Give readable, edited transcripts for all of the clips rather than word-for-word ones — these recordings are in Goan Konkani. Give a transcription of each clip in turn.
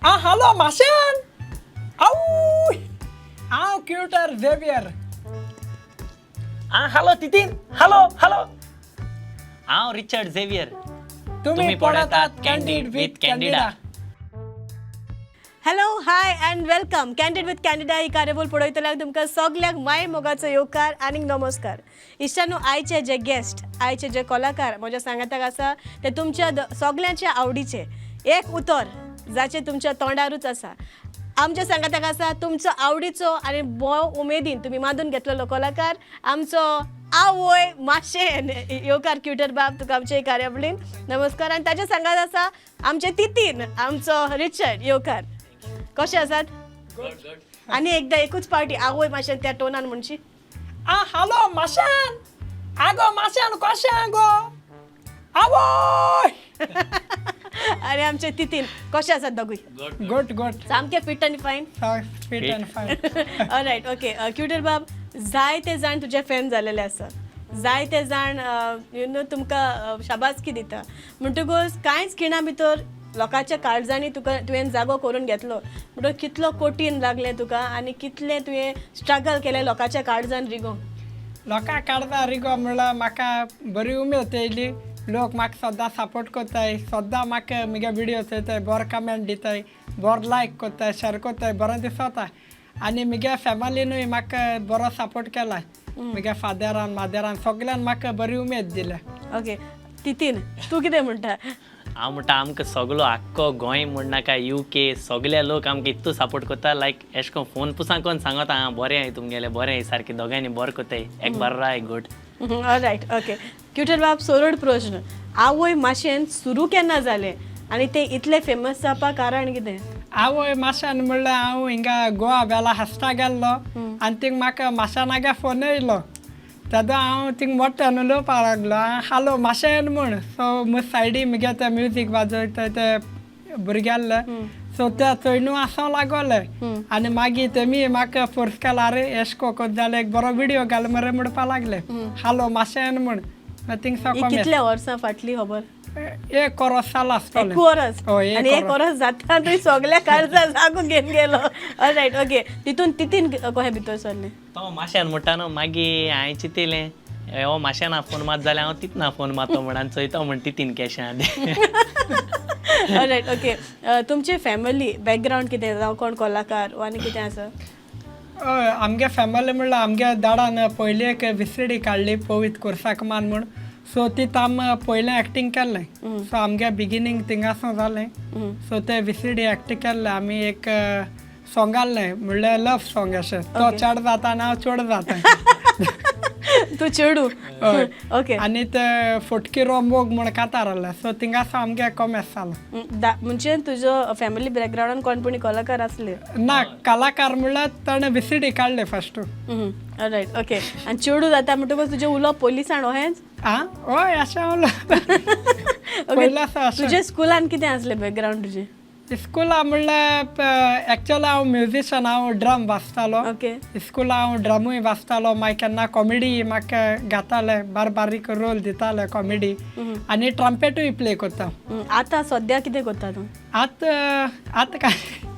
आ हॅलो माशेन आवय, हांव क्युटर झेवियर. आ हॅलो तितीन, हॅलो हॅलो, हांव रिचर्ड झेवियर. तुम्ही पळयतात candid with Candida. Hello, hi and welcome. Candid with Candida ही कार्यावळ पळयतल्याक तुमकां सगल्यांक माय मोगाचो येवकार आनीक नमस्कार. इश्टांनो, आयचे जे गेस्ट, आयचे जे कलाकार म्हज्या सांगाताक आसा ते तुमच्या सगल्यांच्या आवडीचे, एक उतर जाचें तुमच्या तोंडारूच आसा. आमच्या सांगाताक आसा तुमचो आवडीचो आनी भोव उमेदीन तुमी मानून घेतलेलो कलाकार, आमचो आवय माशेन. येवकार क्युटर बाब तुका आमच्या कार्यावळीन, नमस्कार. आनी ताच्या सांगात आसा आमचे तितीन, आमचो रिचर्ड. येवकार. कशे आसात? आनी एकदा एकूच पार्टी आवय माशेन त्या टोनान म्हणशी. आ हॅलो माशेन, आगो माशेन, कशें आगो आवय? आनी आमचे तितीन, कशे आसात दोगूय? Good good. सामके फिट आनी fine? Fit and fine. Right, okay. क्युटर बाब, जायते जाण तुजे फॅन जालेले आसा, जायते जाण you know तुमकां शाबासकी दिता. म्हणटकूच कांयच खिणा भितर लोकांच्या काळजांनी तुका तुवें जागो करून घेतलो, म्हणटकूच कितलो कठीण लागलें तुका आनी कितलें तुवें स्ट्रगल केलें लोकांच्या काळजान रिगोवंक? लोकां काडता रिगो म्हणल्यार म्हाका बरी उमेद येयली. लोक म्हाका सद्दां सपोर्ट करताय, सद्दां म्हाका म्हगे विडियो चोयताय, बरो कमेंट दिताय, बरो लायक करताय, शेर करताय, बरें दिसता. आनी म्हगे फॅमिलीनूय म्हाका बरो सपोर्ट केला. म्हगे फादरान मादरान सगळ्यान म्हाका बरी उमेद दिल्या. ओके, तितीन, तूं कितें म्हणटा? हांव म्हणटा, आमकां सगलो आख्खो गोंय म्हणनाका, युके सगळे लोक आमकां इतू सपोर्ट करता. लायक एशें कोन फोन पुसान कोन्न सांगता, आं बरें आहाय तुमगेलें, बरें आहाय सारकें, दोगांयनी बरें करताय, एक बरो आहाय, गुड. Right, okay. क्युटर बाब, सरळ प्रश्न, आवय माशेन सुरू केन्ना जालें आनी ते इतले फेमस जावपाक कारण कितें? आवय माशान म्हणल्यार हांव हिंगा गोवा बेला हासता गेल्लो आनी थिंग म्हाका माशानागे फोन येयलो. तेदो हांव थिंग मोठ्यान उलोवपाक लागलो, हालो माशेन म्हूण. सो म्हज सायडी मुगे ते म्युजीक वाजयता ते भुरगे आहले, सो ते चोयनू आसूं लागोले आनी मागीर तेमी म्हाका फोर्स केला, आरे एश को कोत जाल्यार एक बरो विडियो घाल मरे म्हणपा लागले, हालो माशेन म्हूण. मागीर थिंग ही सावन कितल्या वर्सां फाटली खबर? एक वरस जालां आसतलें. एक वरस? हय, एक आनी एक वरस. वरस जाता तुवें सगल्या काळजा जागो घेवन गेलो. Right, okay. तितून तितीन कशें भितर सरलें? तो माशेन म्हणटा न्हू, मागीर हांवें चिंतिलें, हो माशेना फोन मात जाल्यार हांव तितना फोन मारतो म्हण आनी चोयतो म्हण तितीन केशें आहा तें. Right, okay. तुमची फॅमिली बॅकग्रावंड कितें, जावं कोण कलाकार वा आनी कितें आसा? हय, आमगे फॅमिली म्हणल्यार आमगे दाडान पयली एक विसडी काडली, पवित कोर्साकमान म्हूण. सो ती आम पयलें एक्टींग केल्लें. सो आमगे बिगिनींग थिंगासून जालें. सो ते विसडी एक्ट केल्लें आमी. एक सॉंग आहलें, म्हणल्यार लव सॉंग अशें. तो चेड जाता आनी हांव चेड जाता. तूं चेडूं? हय. ओके. आनी ते फटकिरो मोग म्हूण कातार आहलें. सो थिंगासून आमगे कॉमेस जालो. म्हणजे तुजो फॅमिली बॅकग्रावंडान कोण पुणी कलाकार आसले? ना, कलाकार म्हणल्यार ताणें विसडी काडले फर्स्ट. Right, okay. आनी चेडूं जाता म्हणटकच तुजें उलोवप पोलिसाण अहेंच? आं हय, अशें उलोवप पयलें आसा अशें. तुजे स्कुलान कितें आसलें बॅकग्रावंड तुजें? स्कुला म्हणल्यार एक्चुअली हांव म्युजिशन, हांव ड्रम वाजतालो. स्कुला हांव ड्रमूय वाजतालो. मागीर केन्ना कॉमेडी म्हाका गाताले, बारीक बारीक रोल दिताले कॉमेडी, आनी ट्रम्पेटूय प्ले करता. आतां सद्या कितें करता तूं? आतां आतां काय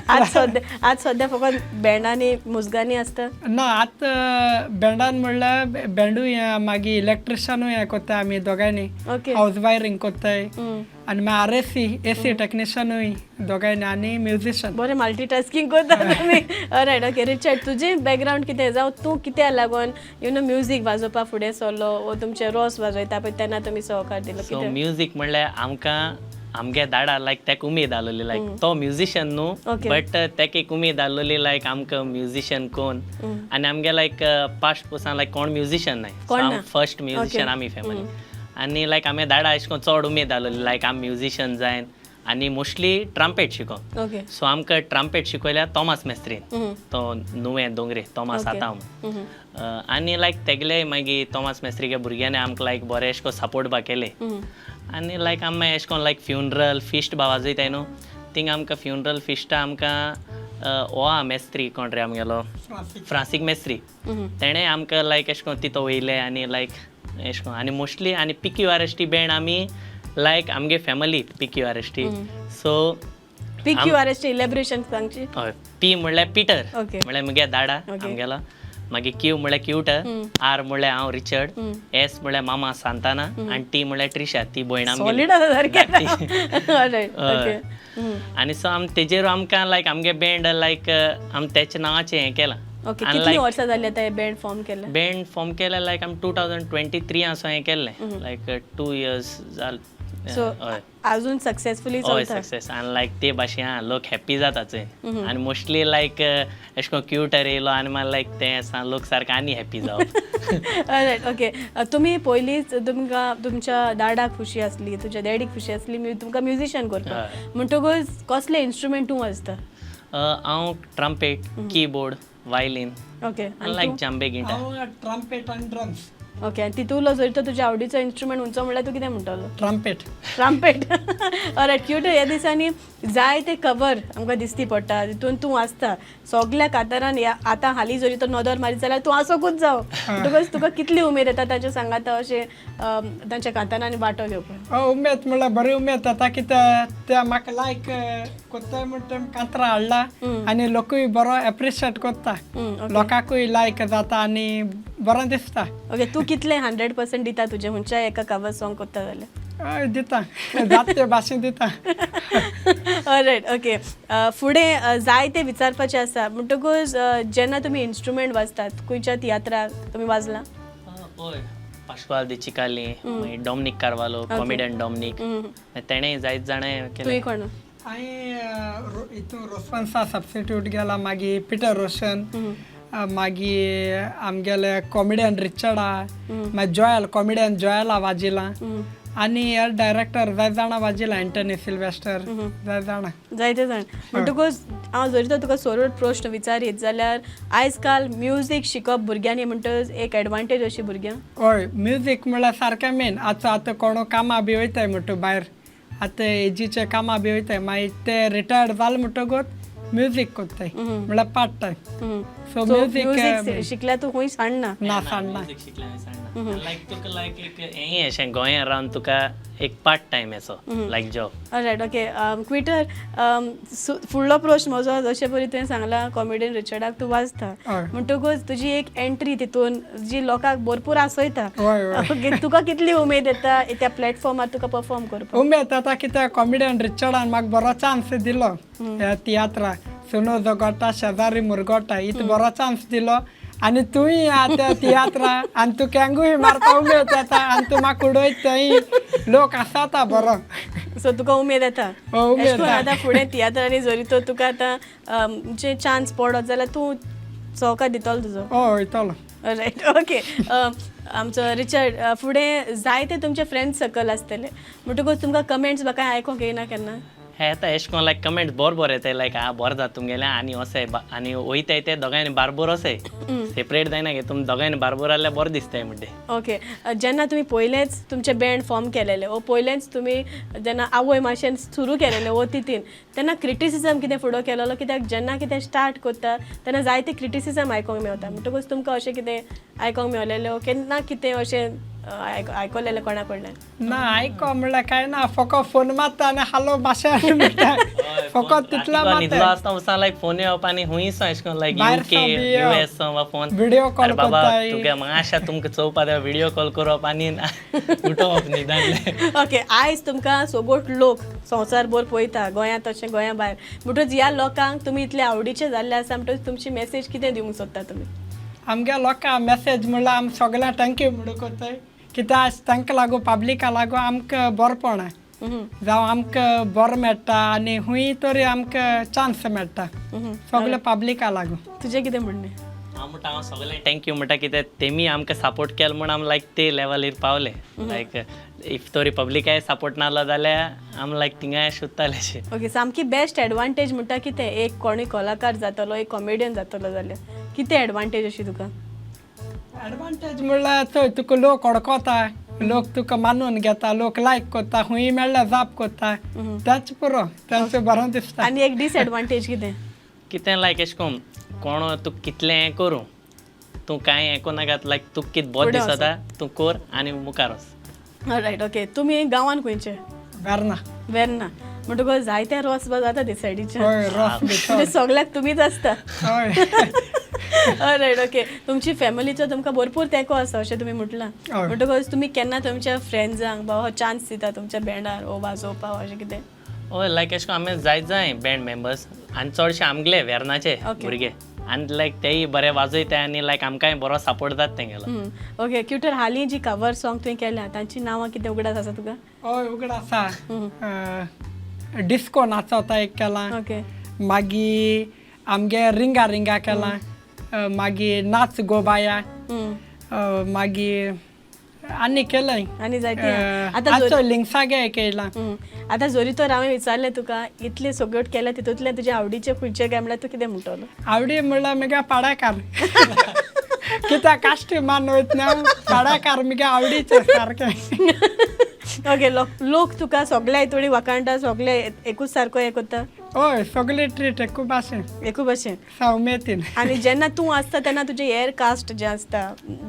आज सद्या फकत बँडांनी मुजगांनी आसता? ना, आतां बँडान म्हणल्यार बँडूय मागीर इलेक्ट्रिशनूय हें करता आमी दोगांयनी. हावज वायरींग करताय आनी मागीर आर एसी, एसी टॅक्निशनूय दोगांयनी आनी म्युजिशन. बरें मल्टीटास्कींग करता तुमी. Right, okay. रिचर्ड, तुजें बॅकग्रावंड कितें, जावं तूं कित्याक लागून you know music वाजोवपा फुडें सरलो वो तुमचें रोस वाजयता पळय तेन्ना तुमी सहकार दिलो? सो कितें? म्युजीक म्हणल्यार आमकां आमगे दाडा लायक तेका उमेद आसलोली, लायक तो म्युजिशन न्हू, बट तेका एक उमेद आसलोली लायक आमकां म्युजिशन कोण. आनी आमगे लायक पास्ट पुसान लायक कोण म्युजिशन नाय. कोण ना? फर्स्ट म्युजिशन आमी फॅमिली. आनी लायक आमगे दाडा अशें करून चड उमेद आसलोली लायक आमी म्युजिशन जायन आनी मोस्टली ट्रम्पेट शिको. सो आमकां ट्रम्पेट शिकयल्या तॉमास मेस्त्रीन, तो नुवें दोंगरे तॉमास आतां म्हूण. आनी लायक तेगले मागीर तॉमास मेस्त्रीगे भुरग्यांनी आमकां लायक बरें एशें कोन्न सपोर्ट बा केले. आनी लायक आमी मागीर एशें कोन्न लायक फ्युनरल फिस्ट बा वाजयताय न्हू, थिंग आमकां फ्युनरल फिस्टा आमकां हो आहा मेस्त्री, कोण रे आमगेलो, फ्रांसीक मेस्त्री, तेणें आमकां लायक एशें कोन्न तितो वयले आनी लायक एशें कोन्न. आनी मोस्टली आनी P Q R S T band आमी लायक आमगे family P Q R S T. So P Q R S T elaboration सांगची. हय, पी म्हणल्यार पिटर, म्हणल्यार मुगे दाडा आमगेलो. मागीर क्यू म्हणल्यार क्युटर, आर म्हणल्यार हांव रिचर्ड, एस म्हणल्यार मामा सांताना, आनी टी म्हणल्यार ट्रिशा, ती भयण आमगेली. सॉलीड आसा सारकें. All right, okay. आनी सो आम तेजेर आमकां लायक आमगे बँड लायक आम तेच्या नांवाचें हें केलां. ओके, आनी कितलीं वर्सां जालीं आतां हें बँड फॉर्म केलें? बँड फॉर्म केलें लायक आमी 2023 असो हें केल्लें, लायक 2 इयर्स जाल. सो हय. अजून सक्सेसफुली हय, चलता. सक्सेस. आनी लायक ते भाशेन आहा लोक हॅप्पी जाता चोय, आनी मोस्टली लायक एशें कोन क्युटर येयलो आनी मागीर लायक तें आसा लोक सारके आनी हॅप्पी जावप. All right, okay. तुमी पयलींच तुमकां तुमच्या दाडाक खुशी आसली, तुमच्या डॅडीक खुशी आसली तुमकां म्युजिशियन करपाक, म्हणटकूच कसले इन्स्ट्रुमेंट तूं वाजता? हांव ट्रम्पेट, किबोर्ड, वायलीन, ओके, आनी लायक जांबे गिटार. हांव ट्रम्पेट आनी ड्रम्स. ओके, आनी तितूंतलो जरी तो तुज्या आवडीचो इन्स्ट्रुमेंट खंयचो म्हणल्यार तूं कितें म्हणटलो? ट्रम्पेट. ट्रम्पेट. All right, cute. ह्या दिसांनी जायते कवर आमकां दिसती पडटा तितून तूं आसता सगल्या कातारान. ह्या आतां हालीं जरी तो नदर मारीत जाल्यार तूं आसोकूच जाव, म्हणटकच तुका कितली उमेद येता तांच्या सांगाता अशें तांच्या कातारांनी वांटो घेवपाक? उमेद म्हणल्यार बरी उमेद जाता, कित्याक ते म्हाका लायक कोत्ताय म्हण ते कांतरां हाडला आनी लोकूय बरो एप्रिशिएट कोत्ता, लोकांकूय लायक जाता आनी बरें दिसता. ओके, तूं कितले 100% दिता तुजें खंयच्याय एका कवर सॉंग कोत्ता जाल्यार? हय, दिता, जाता ते भाशेन दिता. All right, okay. फुडें जायते विचारपाचें आसा, म्हणटकूच जेन्ना तुमी इन्स्ट्रुमेंट वाजतात खंयच्या तियात्राक तुमी वाजला? हय, पाश्कुआल दी चिकाली, मागीर डॉमनीक कार्वालो, कॉमेडियन डॉमनीक, तेणें जायत जाणें केलें. तुवें कोण? हांवें हितून रोसवन्सा सबस्टिट्यूट गेला, मागीर पिटर रोशन, मागीर आमगेले कॉमेडियन रिचर्ड आहा, मागीर जॉयल, कॉमेडियन जॉयला वाजिला, आनी हे डायरेक्टर जाय जाणां वाजिला, एंटनी सिल्वेस्टर जाय जाणां. जायते जाण. म्हणटकूच हांव जरी तर तुका सरळ प्रश्न विचारीत जाल्यार आयज काल म्युजीक शिकप भुरग्यांनी म्हणटकच एक एडवांटेज अशी भुरग्यांक? हय, म्युजीक म्हणल्यार सारकें मेन. आतां आतां कोण कामां बी वयताय म्हणटा भायर, आतां एजीचे कामां बी वयताय, मागीर ते रिटायर्ड जाले म्हणटकूच म्युजीक कोत्ताय म्हणल्यार पार्ट टायम. सो म्युजीक शिकल्यार तूं खंय सांडना. ना, सांडना. म्युजीक शिकलें हांवें सांगना, लायक तुका लायक एक हें अशें गोंयांत रावन तुका एक पार्ट टायम असो लायक जॉब. Alright, okay. क्विटर, फुडलो प्रश्न म्हजो, जशें परी तुवें सांगलां कॉमेडियन रिचर्डाक तूं वाजता, म्हणटकूच तुजी एक एंट्री तितून जी लोकांक भरपूर आसयता, हय हय ओके, तुका कितली उमेद येता त्या प्लॅटफॉर्मार तुका परफॉर्म करपाक? उमेद जाता कित्याक कॉमेडियन रिचर्डान म्हाका बरो चान्स दिलो ह्या तियात्रा सुनो जगोटा शेजारी मुरगोटा इत बरो चान्स दिलो, आनी तूंय आतां तियात्रा आनी तूं केंगूय मारता, उमेद येता आनी तूं म्हाका उडयत थंय लोक आसाता बरो. सो तुका उमेद येता? हय, उमेद एश कोन येता. आतां फुडें तियात्रांनी जरी तर तुका आतां म्हणजे चान्स पडत जाल्यार तूं चौका दितलो तुजो? हय, वयतलो. Right, okay. आमचो रिचर्ड, फुडें जायते तुमचे फ्रेंड्स सर्कल आसतले, म्हणटकूच तुमकां कमेंट्स बा कांय आयकोंक येयना केन्ना? हे येता एशें कोन लायक कमेंट्स बरे बरे येताय, लायक आं बरें जाता तुमगेलें आनी अशें आनी वयताय ते दोगांयनी बारबोर अशें सेपरेट जायना गे, तुमी दोगांयनी बारबोर जाल्यार बरें दिसताय म्हणटे. ओके, जेन्ना तुमी पयलेंच तुमचें बँड फॉर्म केलेलें वो पयलेंच तुमी जेन्ना आवय माशेन सुरू केलेलें वो तितीन, तेन्ना क्रिटिसिजम कितें फुडो केलेलो? कित्याक जेन्ना कितें स्टार्ट करता तेन्ना जायते क्रिटिसिजम आयकोंक मेवता, म्हणटकूच तुमकां अशें कितें आयकोंक मेवलेलें वो केन्ना कितें अशें आयकलेलें कोणा कडल्यान? ना, आयको म्हणल्यार कांय ना, फकत फोन मारता आनी हालो भाशें म्हणटा, फकत तितलो न्हिदलो मारता. आसता वचोन लायक फोन येवप आनी हुंय सावन एशें कोन लायक भायर युके सावन बी येवप. युएस सावन वा फोन व्हिडिओ कॉल अरे बाबा करताय. तुगे मातशें तुमकां चोवपा जाय, व्हिडिओ कॉल करप आनी उठोवप न्हिदांतलें. ओके, आयज तुमकां सोगोट लोक संवसार भर पळयता, गोंयांत तशें गोंया भायर, म्हणटकूच ह्या लोकांक तुमी इतले आवडीचे जाल्ले आसा, म्हणटकूच तुमची मॅसेज कितें दिवंक सोदता तुमी? आमगे लोकांक मॅसेज म्हणल्यार आमी सगळ्यांक thank you म्हणूंक कोत्ताय, कित्याक आयज तांकां लागून पब्लिका लागून आमकां बरेंपण आहा, जावं आमकां बरें मेळटा आनी खूंय तरी आमकां चान्स मेळटा सगळे पब्लिका लागून. तुजें कितें म्हणणें? हांव म्हणटा हांव सगळ्यांक thank you म्हणटा, कित्याक तेमी आमकां सपोर्ट केलो म्हूण आमी लायक ते लेवलीर पावले. लायक if तरी पब्लिकाय सपोर्ट नासलो जाल्यार आमी लायक थिंगाय सोदताले अशें. ओके, सामकी बेस्ट एडवांटेज म्हणटा कितें एक कोणूय कलाकार जातलो, एक कॉमेडियन जातलो जाल्यार कितें एडवांटेज अशी तुका? एडवांटेज म्हणल्यार चोय, तुका लोक वळखता, लोक तुका मानून घेता, लोक लायक करता, खूंय मेळ्ळ्यार जाप करता, तेंच पुरो, तेंच बरें दिसता. आनी एक डिसएडवांटेज कितें? कितें लायक एशें कोन कोण तुका कितलें हें करूं, तूं कांय हें कोनाका, लायक तुका कितें बरें फुडें दिसता तूं कोर आनी मुखार वच. Right, okay. तुमी गांवान खंयचे? वेर्ना. वेर्ना. म्हणटकच जायते रोस बा जाता ते सायडीच्यान. हय, रोस बी म्हणजे सगळ्याक तुमीच आसता. हय. Right, okay. तुमची फॅमिलीचो तुमकां भरपूर तेंको आसा अशें तुमी म्हटलां. हय. म्हणटकच तुमी केन्ना तुमच्या फ्रेंड्सांक बा हो चान्स दिता तुमच्या बँडार हो वाजोवपाक अशें कितें? हय, लायक एशें कोन्न आमी जायत जाय बँड मेंबर्स आनी चडशे आमगेले वेर्नाचे भुरगे आनी लायक तेय बरे वाजयताय आनी लायक आमकांय बरो सपोर्ट जाता तेंगेलो. ओके क्युटर, हालीं जी कवर सॉंग तुवें केल्या तांची नांवां कितें उगडास आसा तुका? हय, उगड आसा. डिस्को नाचोता एक केलां. मागीर आमगे रिंगा रिंगा केलां, मागीर नाच गो बाया, मागीर आनी केलंय. आनी जायते आतां आतां लिंगसागे केलां. आतां जरी तर हांवें विचारलें तुका इतलें सगळ्यो केल्या तितूंतलें तुजे आवडीचें खंयचें काय म्हणल्यार तूं कितें म्हणटलो? आवडी म्हणल्यार मुगे पाडाकार, कित्याक काश्टी मान वयतना पाडाकार मुगे आवडीचें सारकें. ओके, लोक तुका सगळे हितून वाखाणटा, सगळे एकूच सारको हें करता? हय, सगळे ट्रीट एकू भाशेन. एकू भशेन. उमेदीन. आनी जेन्ना तूं आसता तेन्ना तुजे हेर कास्ट जे आसता,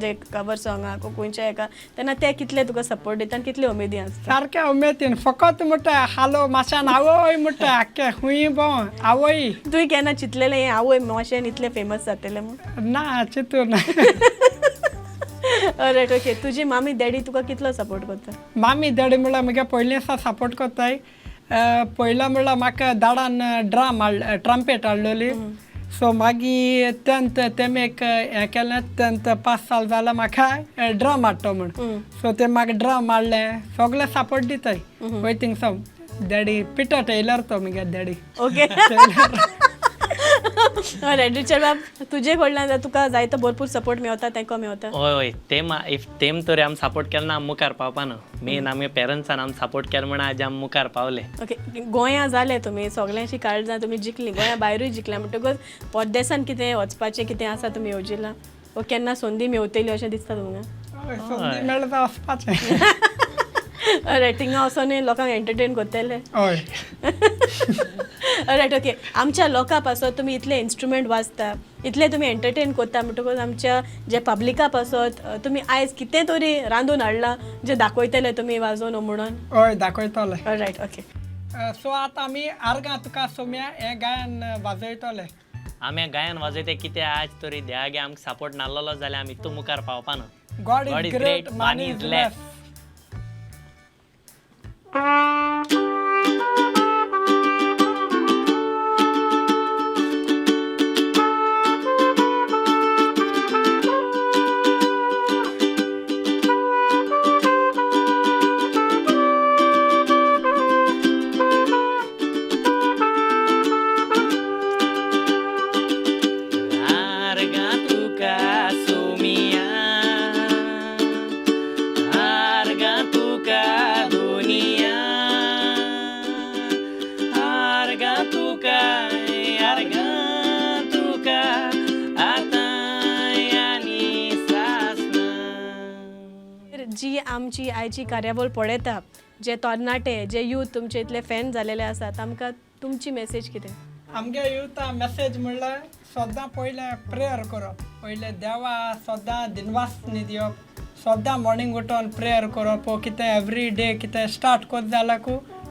जे कवर सॉंगाक खंयच्या हेका, तेन्ना ते कितले तुका सपोर्ट दिता आनी कितले उमेदी आसता? सारकें उमेदीन. फकत म्हणटा हालो माशान आवय म्हणटा, आख्खे खूंय भोंव आवय. तुवें केन्ना चिंतलेलें हें आवय माशेन इतलें फेमस जातलें म्हूण? ना, चिंतून. Right, okay. तुजी मामी डॅडी तुका कितलो सपोर्ट करता? मामी डॅडी म्हणल्यार मुगे पयलीं दिसा सपोर्ट करताय. पयलो म्हणल्यार म्हाका दाडान ड्रम हाड, ट्रम्पेट हाडलेली. सो मागीर तेन्थ तेमी एक हें केलें, तेन्थ पास साल जाल्यार म्हाका ड्रम हाडटा म्हूण. सो ते म्हाका ड्रम हाडलें. सगळे सपोर्ट दिताय वय थिंगसो. डॅडी पिटर टेलर तो मुगे डॅडी. Okay, right. रिचर्ड बाब, तुजे कडल्यान तुका जायतो भरपूर सपोर्ट मेवता, तेंको मेवता? हय हय, तेम if तेम तरी आमी सपोर्ट केलो ना, आमी मुखार पावपा ना. मेन आमगे पेरंट्सान आमी सपोर्ट केलो म्हण आज आमी मुखार पावले. ओके, गोंया जालें तुमी सगळ्यांची काळजां तुमी जिखली, गोंया भायरूय जिखल्या, म्हणटकच परदेसान कितें वचपाचें कितें आसा तुमी येवजिलां वो केन्ना संदी मेवतली अशें दिसता तुमकां? हय, संदी मेळटा वचपाचें. रायट, थिंगा वचोनूय लोकांक एंटरटेन करतले? हय. Right, okay. आमच्या लोकां पासत तुमी इतले इन्स्ट्रुमेंट वाजता, इतले तुमी एंटरटेन करता, म्हणटकच आमच्या जे पब्लिका पासत तुमी आयज कितें तरी रांदून हाडलां जें दाखयतले तुमी वाजोवन म्हणून? हय, दाखयतले. Right, okay. सो आतां आमी आर्गां तुका सोम्या हें गायन वाजयतले. आमी गायन वाजयते कितें आज तरी देवागे आमकां सपोर्ट नासलेलो जाल्यार आमी इतू मुखार पावपा ना. God is great, money is less. आर्गां तुका सोमिया, आर्गां तुका दुनिया, आर्गां तुका, आर्गां तुका आतां आनी सासना. जी आमची आयची कार्यावळ पळयता, जे तरणाटे, जे यूथ तुमचे इतले फॅन जालेले आसात, आमकां तुमची मेसेज कितें? आमगे युथा मेसेज म्हणल्यार सदां पयलें प्रेयर करप, पयलें देवा सदां दिनवास न्ही दिवप, सदां मॉर्निंग उठोन प्रेयर करप वो कितें एवरी डे कितें स्टार्ट करता जाल्यार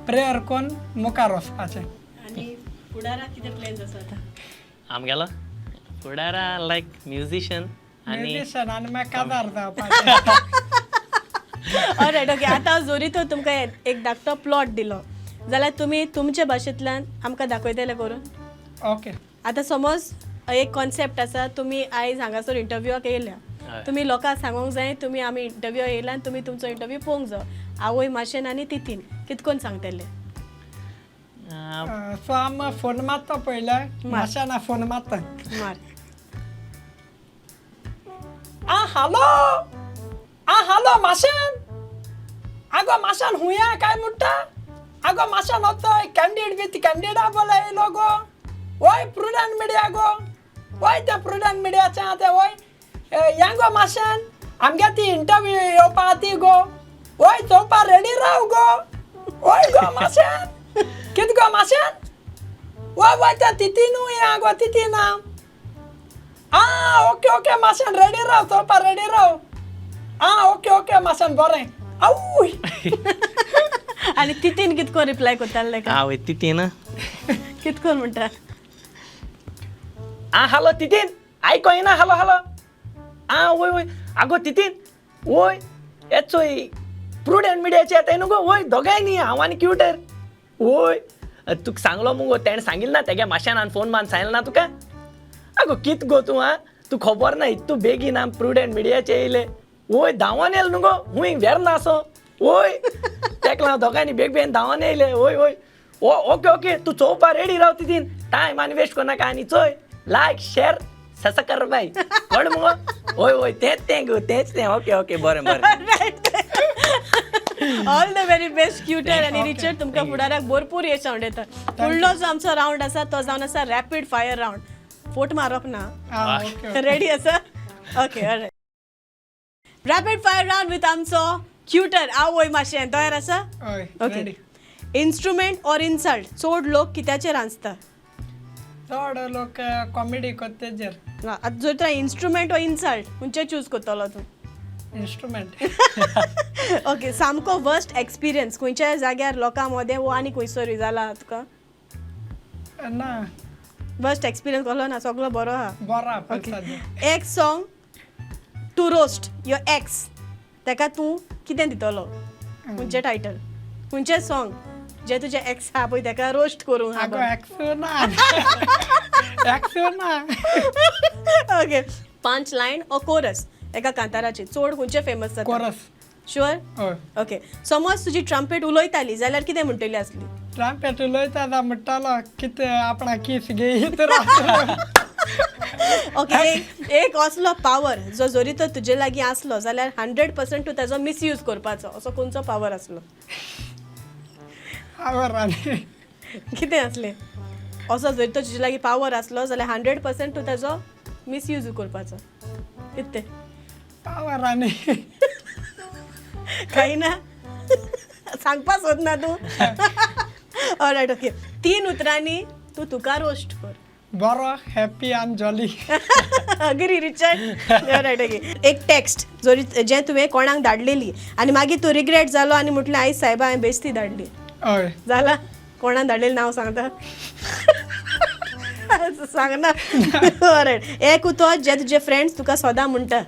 प्रेयर करून मुखार वचपाचें. आनी फुडाराक कितें प्लॅन्स आसा आतां? आमगेलो फुडारा लायक म्युजिशन आनी म्युजिशन आनी मागीर काजार जावपाचें. All right, okay. आतां जरी तर तुमकां एक धाकटो प्लॉट दिलो जाल्यार तुमी तुमचे भाशेंतल्यान आमकां दाखयतले करून? ओके. आतां समज एक कॉन्सेप्ट आसा, तुमी आयज हांगासर इंटरव्यूआक येयल्या, तुमी लोकांक सांगूंक जाय तुमी आमी इंटरव्यू येयला आनी तुमी तुमचो इंटरव्यू पळोवंक जाय. आवय माशेन आनी तितीन कितकोन सांगतले? सो आम फोन मारता पयलें, माशाना फोन मारता. मार. आ हालो, आ हालो माशान, आगो माशान हुया काय म्हणटा? आगो माशान वचोय कॅन्डीड विथ कॅन्डिडा बोला येयलो गो. वय प्रुडंट मिडिया गो, वय त्या प्रुडंट मिडियाचें आतां वय या गो माशान, आमगे ती इंटरव्यू येवपा ती गो, वय चोवपा रेडी राव गो, वय गो माशान, कित गो माशान, वय वय त्या तितीनूय या गो तितीन. आ ओके ओके माशान, रेडी राव, चोवपा रेडी राव. आ ओके ओके माशान, बरें. आवूय. आनी तितीन कितको रिप्लाय करताले ताका? आवय, तितीन. कितको म्हणटा? आ हालो तितीन, आयको येना. हालो हालो. आ वय वय, आगो तितीन, वय येत चोय, प्रुडंट मिडियाचे येताय न्हू गो. वय, दोगांय न्ही, हांव आनी क्युटर. वय, तुका सांगलो मुगो, तेणें सांगिल्लें ना, तेगे माश्यान फोन मारून सांगलें ना तुका? आगो, कित गो तूं? आं, तूं खबर ना, इतू बेगीन आम प्रुडंट मिडियाचे येयले. वय, धांवोन येयलो न्हू गो, हूंय वेर्ना आसो. वय, तेका लागून दोगांयनी बेग बेगीन धांवोन येयले. वय वय, ओ ओके ओके, तूं चोवपा रेडी राव तितीन, टायम आनी वेस्ट करनाका. आनी चोय, लायक शेर ससा कर बाय, कळ्ळें मुगो? वय वय, तेंच तें गो, तेंच तें. ओके ओके, बरें बरें. ऑल the very best क्युटर आनी रिचर्ड, तुमकां फुडाराक भरपूर यश आवडटा. फुडलो जो आमचो रावंड आसा तो जावन आसा रॅपीड फायर रावंड. फोट मारप ना. आं, ओके. रेडी आसा? Okay, alright. Rapid fire round with आमचो क्युटर आवय मातशें. तयार आसा? हय. Okay. Ready. Instrument or insult, चड लोक कित्याचेर हांसता? चड लोक कॉमेडी करता तेजेर. आतां जर तुका इन्स्ट्रुमेंट ऑर इन्सल्ट, खंयचें चूज करतलो तूं? इन्स्ट्रुमेंट. ओके, सामको वर्स्ट एक्सपिरियन्स खंयच्याय जाग्यार लोकां मदें वो आनी खंयसरूय जाला तुका? ना. वर्स्ट एक्सपिरियन्स कसलो ना? सगलो बरो आहा? बरो आहा पयलीं सद्या. एक song to roast your ex, ताका तूं कितें दितलो? खंयचें टायटल, खंयचें सॉंग जें तुजें एक्स आहा पळय ताका रोस्ट करूंक आहा आगो, बरें. एक्स ना, एक्स ना. ओके, पंच लायन ओ कोरस एका कांताराची चड खंयचें फेमस जाता? कोरस. शुअर? हय. ओके, समज तुजी ट्रम्पेट उलयताली जाल्यार कितें म्हणटली आसली? ट्रांपेट उलयता जाल्यार म्हणटालो, कितें आपणा कीस घेयत रावतलो. ओके, एक असलो पावर जो जरी तो तुजे लागीं आसलो जाल्यार 100% तूं ताजो मिसयूज करपाचो, असो खंयचो पावर आसलो? आवर आनी कितें आसलें असो जरी तो तुजे लागीं पावर आसलो जाल्यार 100% तूं ताजो मिसयूज करपाचो, कितें तें? पावर आनी कांय ना, सांगपा सोदना तूं? ऑलरायट, ओके, तीन उतरांनी तूं तुका रोस्ट कर. बरो, हॅपी आनी jolly. Agree Richard? Alright, okay. एक टॅक्स्ट जरी जें तुवें कोणाक धाडलेली आनी मागीर तूं रिग्रेट जालो आनी म्हटलें, आयज सायबा, हांवें बेस्ती धाडली. हय. जाला? कोणाक धाडलेली नांव सांगता? सांगना? ऑलरायट, एक उतर जें तुजे फ्रेंड्स तुका सदां म्हणटा.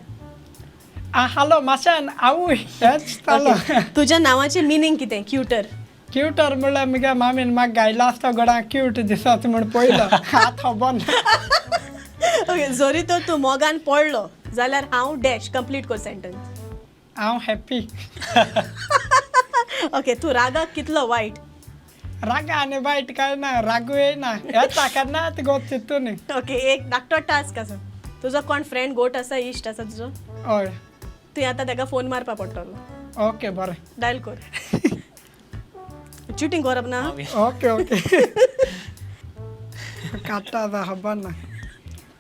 आ हालो माशेन आवय, हेंच जालो. Okay. तुज्या नांवाचें मिनींग कितें, क्युटर? क्युटर म्हणल्यार मुगे मामीन म्हाका गायला आसता गोडा क्यूट दिसत म्हूण पयलो, आतां खबर ना. ओके, जरी तर तूं मोगान पडलो जाल्यार हांव डॅश, कंप्लीट कर सेंटन्स. हांव हॅपी. ओके, तूं रागाक कितलो वायट? रागा आनी वायट काय ना, रागू येयना, येता केन्नाच गो चिंतून. ओके, एक धाकटो टास्क आसा. तुजो कोण फ्रेंड गोट आसा, इश्ट आसा तुजो? हय. तुवें आतां ताका फोन मारपा पडटलो. ओके, बरें. डायल कर. चिटींग करप ना. ओके ओके, काडटा आतां, खबर ना.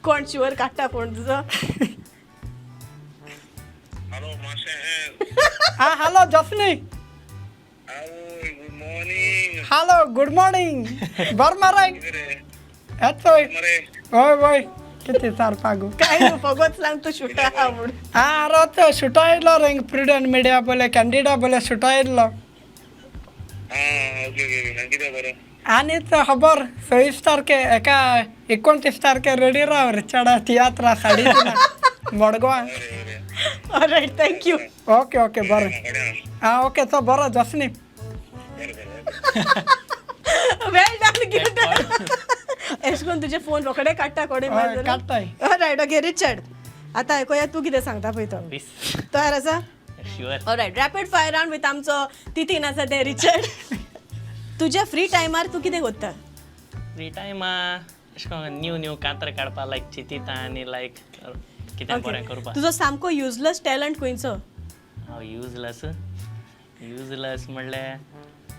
कोण शुअर काडटा फोन तुजो? हॅलो माशें. आ हालो जसनी. आवय, good morning. Hello, good morning. बरें मरे? कितें रे? येतोय. मरे. हय वय, कितें सारपा गो? काय न्हू, फगत सांग तूं शुटा आहा म्हूण. आं, रोत शुटा येयलो रे, प्रुडंट मिडिया बोले कॅन्डिडा बोले शुटा येयलो. आं, ओके ओके ओके, कितें बरें? आनी तो खबर, 26 तारखे एका 29 तारखे रेडी राव, रिचर्डा तियात्रा 3:30 मडगांवां. बरें बरें. Alright, thank you. Okay okay, बरें. कडेन. आं, ओके, तो बरो जसनी. बरें बरें. वेल डन क्युटर. एश करून तुजे फोन रोखडे काडटा कोणे? हय, काडटाय. ऑलरायट, ओके रिचर्ड, आतां आयकुया तूं कितें सांगता पळय तो. वीस. तयार आसा? Sure. Alright, rapid fire round with आमचो तितीन आसा ते रिचर्ड. तुज्या फ्री टायमार तूं कितें करता? फ्री टायमा अशें करून न्यू न्यू कांतर काडपा लायक चिंतिता आनी लायक कितें बरें करपा. तुजो सामको युजलेस टॅलंट खंयचो? हांव युजलेस, युजलेस म्हणल्यार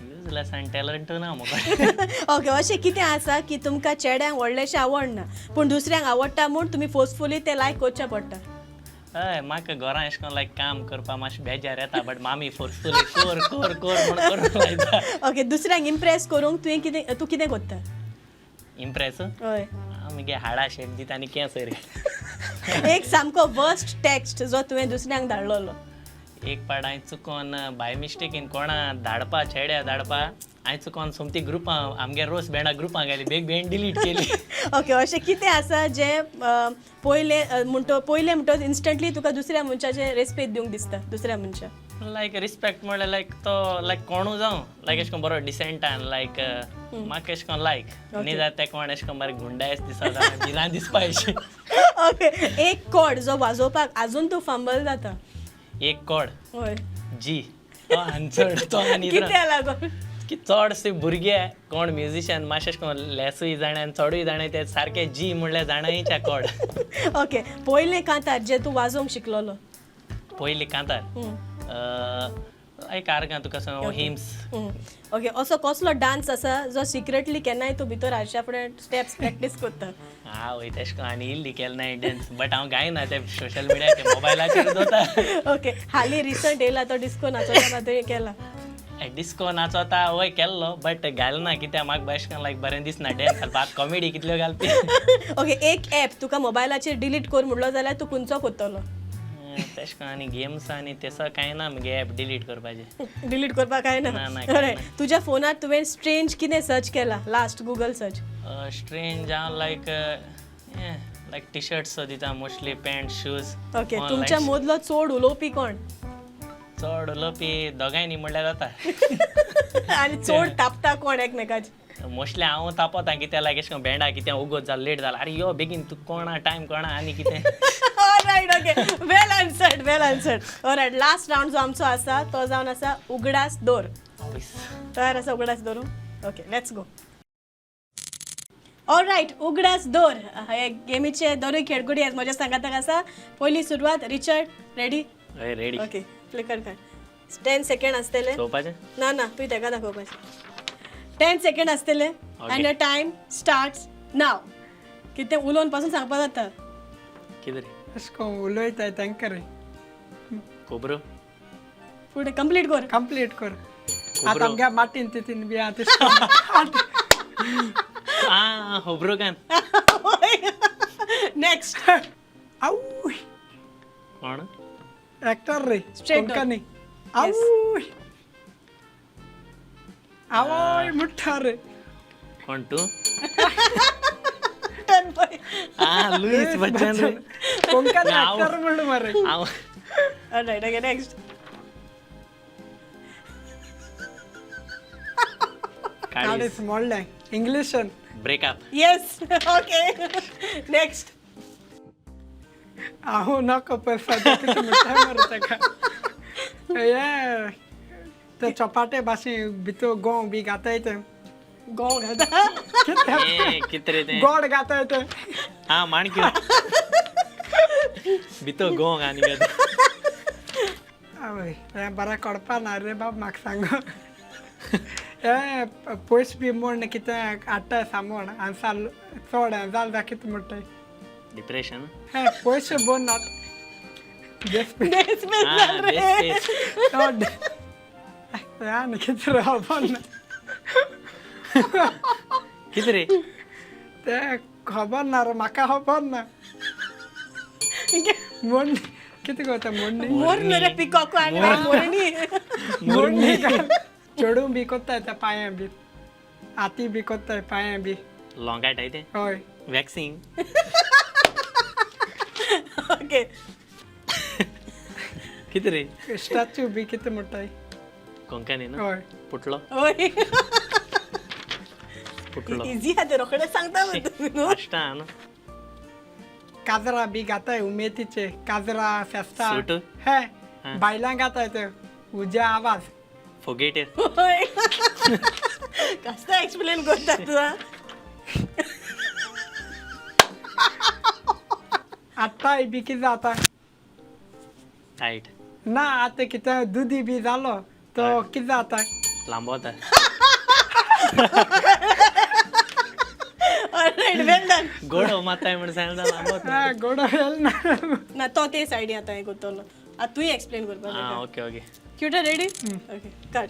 युजलेस आनी टॅलंट ना म्हाका. ओके, अशें कितें आसा की तुमकां चेड्यांक व्हडलेशें आवडना पूण दुसऱ्यांक आवडटा म्हूण तुमी फोर्सफुली तें लायक करचें पडटा? हय, म्हाका घरां अशें करून लायक काम करपा मातशें बेजार येता, बट मामी फोर्सफुली कर कर कर म्हूण करूंक लायता. ओके, दुसऱ्यांक इम्प्रेस करूंक तुवें कितें, तूं कितें करता? इम्प्रेस? हय. हांव मुगे हाडा शेप दिता आनी केंस वयर. एक सामको वर्स्ट टॅक्स्ट जो तुवें दुसऱ्यांक धाडलेलो? एक पाट हांवें चुकोन बाय मिस्टेकीन कोणा धाडपा चेड्या धाडपा हांवें चुकोन सोमती ग्रुपां आमगे रोस बँडा ग्रुपां घाली बेग बँड डिलीट केली. ओके, अशें कितें आसा जें पयलें म्हणटो पयलें म्हणटच इन्स्टंटली तुका दुसऱ्या मनशाचें रेस्पेद दिवंक दिसता दुसऱ्या मनशाक? लायक रिस्पेक्ट म्हणल्यार लायक तो लायक कोणू जावं लायक एशें कोन बरो डिसेंटान लायक म्हाका एशें कोन लायक न्ही जाल्यार ते कोण एशें कोन बरे गुंडायस दिसता भिरांत दिसपा अशी. ओके, एक कॉर्ड जो वाजोवपाक आजून तूं फंबल जाता? एक कॉड? हय. जी तो आनी चड तो आनी कित्या लागून? की चडशे भुरगे कोण म्युजिशियन मातशें अशें कोन लेसूय जाणा आनी चडूय जाणा ते सारके जी म्हणल्यार जाणायच्या कॉड. ओके, पयलें कांतार जें तूं वाजोवंक शिकलोलो? पयली कांतार लायक आर्गां तुका सांग हिम्स. ओके, असो कसलो डान्स आसा जो सिक्रेटली केन्नाय तूं भितर आरशा फुडें स्टेप्स प्रॅक्टीस करता? हांव तेशें कोन आनी इल्ली केलें ना डान्स बट हांव गायना ते सोशल मिडियाचे मोबायलाचेर जाता. ओके, हालीं रिसंट येयला तो डिस्को नाचोता तुवें केला? डिस्को नाचोता वय केल्लो बट घालना कित्याक म्हाका अशें कोन लायक बरें दिसना डॅन्स घालपाक कॉमेडी कितल्यो घालपी. ओके, एक एप तुका मोबायलाचेर डिलीट कर म्हणलो जाल्यार तूं खंयचो करतलो? तेशें कोन आनी गेम्स आनी तेसो कांय ना मुगे एप डिलीट करपाचें. डिलीट करपाक कांय ना? ना, ना, कांय Alright. तुज्या फोनार तुवें स्ट्रेंज कितें सर्च केला लास्ट गुगल सर्च? स्ट्रेंज हांव लायक लायक टी शर्ट्स दिता मोस्टली पॅन्ट शूज. ओके, तुमच्या मदलो चड उलोवपी कोण? चड उलोवपी दोगांयनी म्हणल्यार जाता. आनी चड तापता कोण एकमेकाचेर? मोस्टली हांव तापोता कित्याक लायक एशें कोन बँडा कितें उगोत जालो लेट जालो अरे यो बेगीन तूं कोणा टायम कोणा आनी कितें. Right, okay, well answered, well answered. Right, last round जो आमचो आसा तो जावन आसा उगडास दोर. तयार आसा उगडास दवरूंक? Okay, let's go. All right, उगडास दोर हे गेमीचे दोनूय खेळगडी आज म्हज्या सांगाताक आसा. पयली सुरवात रिचर्ड, रेडी? हय, रेडी. ओके, फ्लिकर काड. 10 सेकंड आसतले. चोवपाचें? ना ना, तुवें तेका दाखोवपाचें. 10 सेकंड आसतले and the time starts now. कितें उलोवन पासून सांगपा जाता. कितें रे? अशें कोन उलयताय तांकां रे. खबरो. फुडें कंप्लीट कर. कंप्लीट कर आतां आमगे मातीन तितीन बी आहा तेशें कोन. आं खबरो कान. नेक्स्ट. आवय. कोण? एक्टर रे. Straight. Konkani आवय आवय मुठ्ठा रे. कोण तूं? टर्न पळय. आं लुईस बच्चन रे. कोंकणी हांव- एक्टर म्हणलो मरे. हांव रायट, ओके, नेक्स्ट. काळीज. काडीस मोडलें इंग्लिशन. ब्रेकअप. येस, ओके, नेक्स्ट. हांव नाका पळय सद्या कितें म्हणटा मरे ताका हे ते चपाटे भाशेन भितर गोंव बी घाताय ते. गोंव घालता? कितें? ए कितें रे तें? गोड घाताय ते. आं माणक्यो भितर गोंग आनी कितें. आवय हें बरें कळपा ना रे बाब म्हाका सांग हे पयस बी म्हण कितें हाडटाय सामोण आनी साल चड हें जालें जाल्यार कितें म्हणटाय? डिप्रेशन. हे पयशे बोन नात बेस बेस बेस आं जाल रे. बेस बेस. चड हें आनी कितें रे खबर ना. कितें रे? ते खबर ना रे म्हाका खबर ना. म्हण कितें करता म्हणणी? मोर न्हू रे, पिकॉक आनी मोरणी. मोडणी चेडूं बी कोत्ताय त्या पांये बी हाती बी कोत्ताय पांये बी. लोंगाटाय तें? हय. वॅक्सिंग. ओके. कितें रे? स्टॅच्यू बी कितें म्हणटाय? कोंकणी न्हू? हय. पुटलो. ओय. पुटलो. इजी आहा ते, रोखडेच सांगता मरे तुमी न्हू. फास्टा न्हू. काजरा बी घाताय उमेदीचे काजरा फेस्ता. सूट? हे बायलां घाताय ते उज्या आवाज. फोगेट. होय, कसं एक्सप्लेन करता तू हा? आतांय बी कितें जाता? टायट. ना आतां कितें दुदी बी जालो तो कितें जाता? लांबोता. ऑलराइट, वेल डन. गोडो माताय म्हण सांगता लांबोता. हा, गोडो येल ना. ना तो ते सायडी आतां हें करतलो आतां तूंय एक्सप्लेन करपाक. आं ओके ओके. क्युटा रेडी? ओके, काड.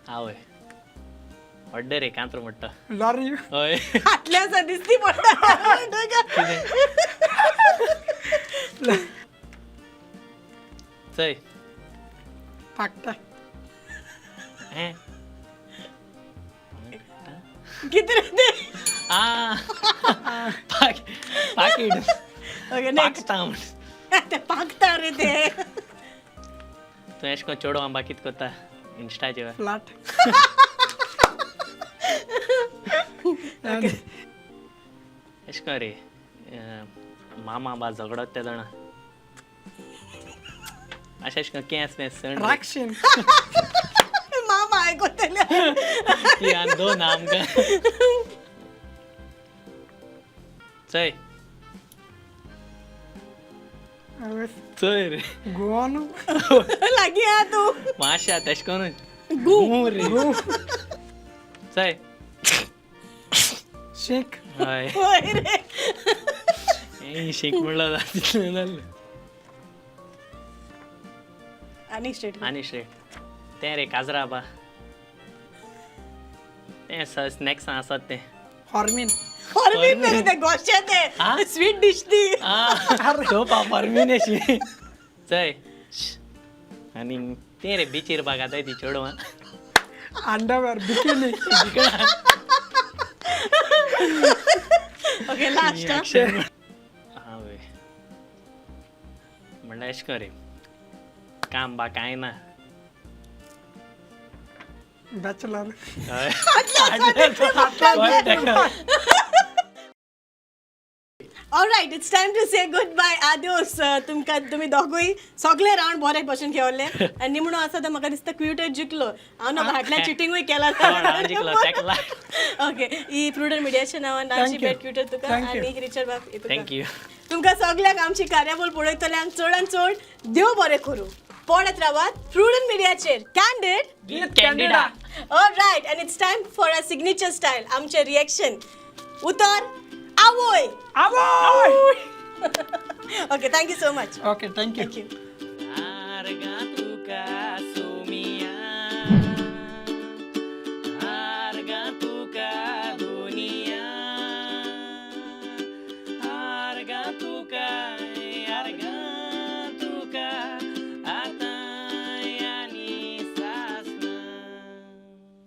आवय व्हड्डे रे कांत्र म्हणटा. लॉरी. हय. हातल्या आसा दिसती पडटा. कितें? चय. पाकटा. हें. कितें रे तें? आ, पाकीट. Okay, next. पाकता म्हण. ते पाकता रे ते. तूं एशें कोन्न चेडवां बा कित कोत्ता इन्स्टाचेर? फ्लॅट. एशें कोन्न रे, मामा बा झगडत ते जाणा, अशें एशें कोन्न केंस बेंस सण रे. राक्षीण. मामा आयकोतले. ती आनी दोन आमकां. चय. चय रे. गोवन. लागीं आहा तूं. मातशें तेशें करून गू. गू रे. चय. शीक. हय. हय रे. हें शीक म्हणल्यार तितलें जालें. आनी स्ट्रेट. आनी स्ट्रेट तें रे, काजरा बा तें स्नॅक्सां आसात तें. हॉर्मीन. हॉर्मीन न्ही ते, गोशे. आ? ते स्वीट डिश ती. सोपा फॉर्मीन अशी. चय. आनी तें रे, बिचीर बा घाताय ती चेडवां. Underwear, bikini. Okay, last. आवय, म्हणल्यार एशें कर रे, काम बा कांय ना. बॅचलर. हय. Alright, it's time to say goodbye, adios. तुमकां तुमी दोगूय सगळे रावंड बरे भशेन खेळले आनी निमणो आसा तो म्हाका दिसता क्युटर जिखलो. हांव ना फाटल्यान चिटिंगूय केला. हांव जिखलो ताका लाग. ओके, ही प्रुडंट मिडियाच्या नांवान आमची Thank you. भेट क्युटर तुका. Thank you. आनी रिचर्ड बाब तुका. Thank you. तुमकां सगळ्यांक, आमची कार्यावळ पळयतल्यांक चडान चड देव बरें करूं. पळयत रावात प्रुडंट मिडियाचेर candid with Candida. Alright, and it's time for a signature style, आमचें रिएक्शन उतर आवय. आवय. Okay, thank you so much. Okay, thank you. Thank you. आर गा.